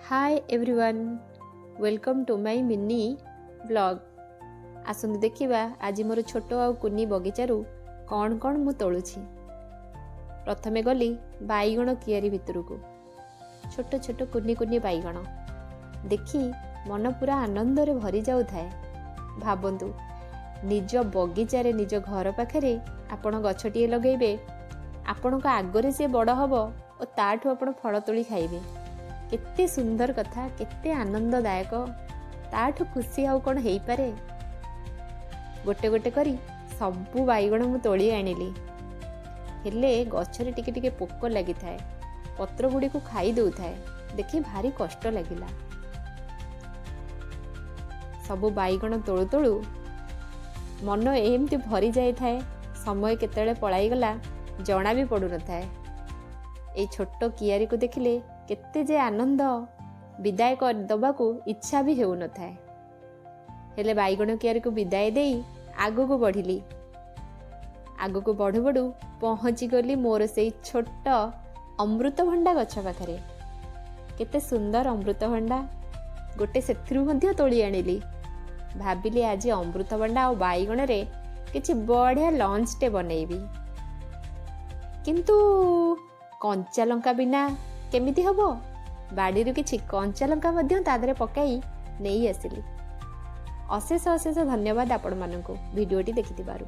Hi everyone, welcome to my mini vlog. ଆସନ୍ତୁ ଦେଖିବା ଆଜି ମୋର ଛୋଟ ଆଉ କୁନି ବଗିଚାରୁ କ'ଣ କ'ଣ ମୁଁ ତୋଳୁଛି। ପ୍ରଥମେ ଗଲି ବାଇଗଣ କିଆରି ଭିତରକୁ। ଛୋଟ ଛୋଟ କୁନି କୁନି ବାଇଗଣ ଦେଖି ମନ ପୁରା ଆନନ୍ଦରେ ଭରି ଯାଉଥାଏ। ଭାବନ୍ତୁ, ନିଜ ବଗିଚାରେ, ନିଜ ଘର ପାଖରେ ଆପଣ ଗଛଟିଏ ଲଗେଇବେ, ଆପଣଙ୍କ ଆଗରେ ସିଏ ବଡ଼ ହେବ ଓ ତାଠୁ ଆପଣ ଫଳ ତୋଳି ଖାଇବେ। କେତେ ସୁନ୍ଦର କଥା, କେତେ ଆନନ୍ଦଦାୟକ! ତାଠୁ ଖୁସି ଆଉ କ'ଣ ହେଇପାରେ? ଗୋଟେ ଗୋଟେ କରି ସବୁ ବାଇଗଣ ମୁଁ ତୋଳି ଆଣିଲି। ହେଲେ ଗଛରେ ଟିକେ ଟିକେ ପୋକ ଲାଗିଥାଏ, ପତ୍ର ଗୁଡ଼ିକୁ ଖାଇ ଦେଉଥାଏ। ଦେଖି ଭାରି କଷ୍ଟ ଲାଗିଲା। ସବୁ ବାଇଗଣ ତୋଳୁ ତୋଳୁ ମନ ଏମିତି ଭରି ଯାଇଥାଏ, ସମୟ କେତେବେଳେ ପଳାଇଗଲା ଜଣା ବି ପଡ଼ୁନଥାଏ। ଏଇ ଛୋଟ କିଆରିକୁ ଦେଖିଲେ କେତେ ଯେ ଆନନ୍ଦ, ବିଦାୟ ଦେବାକୁ ଇଚ୍ଛା ବି ହେଉନଥାଏ। ହେଲେ ବାଇଗଣ କିଆରିକୁ ବିଦାୟ ଦେଇ ଆଗକୁ ବଢ଼ିଲି। ଆଗକୁ ବଢ଼ୁ ବଢ଼ୁ ପହଞ୍ଚିଗଲି ମୋର ସେଇ ଛୋଟ ଅମୃତଭଣ୍ଡା ଗଛ ପାଖରେ। କେତେ ସୁନ୍ଦର ଅମୃତଭଣ୍ଡା! ଗୋଟେ ସେଥିରୁ ମଧ୍ୟ ତୋଳି ଆଣିଲି। ଭାବିଲି, ଆଜି ଅମୃତଭଣ୍ଡା ଆଉ ବାଇଗଣରେ କିଛି ବଢ଼ିଆ ଲଞ୍ଚଟେ ବନେଇବି। କିନ୍ତୁ କଞ୍ଚା ଲଙ୍କା ବିନା କେମିତି ହେବ? ବାଡ଼ିରୁ କିଛି କଞ୍ଚା ଲଙ୍କା ମଧ୍ୟ ତା ଦେହରେ ପକାଇ ନେଇ ଆସିଲି। ଅଶେଷ ଅଶେଷ ଧନ୍ୟବାଦ ଆପଣମାନଙ୍କୁ ଭିଡ଼ିଓଟି ଦେଖିଥିବାରୁ।